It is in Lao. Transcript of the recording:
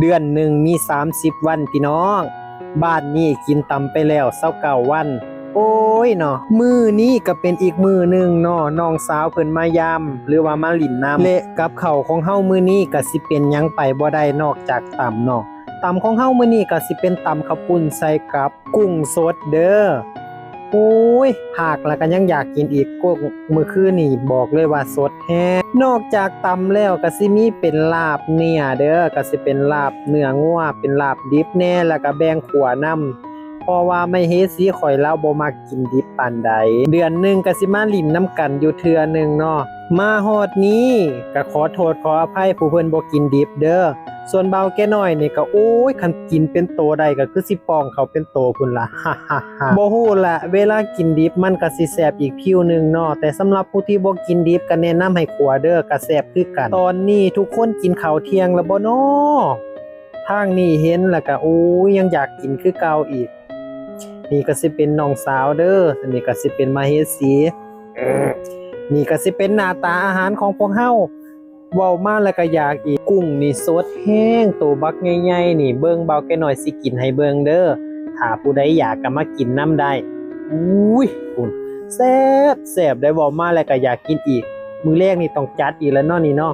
ເດືອນໜຶ່ງມີສາມສິບວັນພີ່ນ້ອງ, ບ້ານນີ້ກິນຕຳໄປແລ້ວຊາວເກົ້າວັນ. ໂອ້ຍເນາະ, ມື້ນີ້ກໍເປັນອີກມື້ໜຶ່ງເນາະ, ນ້ອງສາວເພິ່ນມາຢາມ ຫຼືວ່າມາຫຼິ້ນນຳ ແລະ ກັບເຂົ້າຂອງເຮົາມື້ນີ້ກໍຊິເປັນຫຍັງໄປບໍ່ໄດ້ນອກຈາກຕຳເນາະ. ຕຳຂອງເຮົາມື້ນີ້ກໍຊິເປັນຕຳເຂົ້າປຸ້ນໃສ່ກັບກຸ້ງສົດເດີ້. ໂອ້ຍ ພາກແລ້ວກໍຍັງຢາກກິນອີກ, ກຸ້ງມື້ຄືນນີ້ບອກເລີຍວ່າສົດແຮງ. ນອກຈາກຕຳແລ້ວກໍຊິມີເປັນລາບເນື້ອເດີ້, ກໍຊິເປັນລາບເນື້ອງົວ ເປັນລາບດິບແດ່ ແລ້ວກໍແບ່ງຂົ້ວນຳ ເພາະວ່າມະເຫສີຂ້ອຍລາວບໍ່ມັກກິນດິບປານໃດ. ເດືອນໜຶ່ງກໍຊິມາຫຼິ້ນນຳກັນຢູ່ເທື່ອໜຶ່ງເນາະ. ມາຮອດນີ້ກໍຂໍໂທດຂໍອະໄພຜູ້ເພິ່ນບໍ່ກິນດິບເດີ້. ສ່ວນບ່າວແກ່ນ້ອຍນີ້ກໍ ໂອ້ຍ ຄັນກິນເປັນໂຕໄດ້ກໍຄືຊິປ້ອງເຂົ້າເປັນໂຕພຸ້ນລະ ບໍ່ຮູ້ລະ ເວລາກິນດິບມັນກໍຊິແຊບອີກພິວໜຶ່ງເນາະ, ແຕ່ສຳລັບຜູ້ທີ່ບໍ່ກິນດິບກໍແນະນຳໃຫ້ຂົ້ວເດີ້ ກໍແຊບຄືກັນ. ຕອນນີ້ທຸກຄົນກິນເຂົ້າທ່ຽງແລ້ວບໍ່ນໍ? ທາງນີ້ເຫັນແລ້ວກໍ ໂອ້ຍ ຍັງຢາກກິນຄືເກົ່າອີກ. ນີ້ກໍຊິເປັນນ້ອງສາວເດີ້, ນີ້ກໍຊິເປັນມະເຫສີ, ນີ້ກໍຊິເປັນໜ້າຕາອາຫານຂອງພວກເຮົາ. ເວົ້າມາແລ້ວກໍຢາກອີກ. ກຸ້ງນີ້ສົດແຮງ, ໂຕບັກໃຫຍ່ໆນີ້. ເບິ່ງ ບ່າວແກ່ນ້ອຍຊິກິນໃຫ້ເບິ່ງເດີ້. ຖ້າຜູ້ໃດຢາກກໍມາກິນນຳໄດ້. ອຸ້ຍ ພຸ້ນ ແຊບ ແຊບໄດ໋. ເວົ້າມາແລ້ວກໍຢາກກິນອີກ. ມື້ແລງນີ້ຕ້ອງຈັດອີກແລ້ວເນາະນີ້ເນາະ.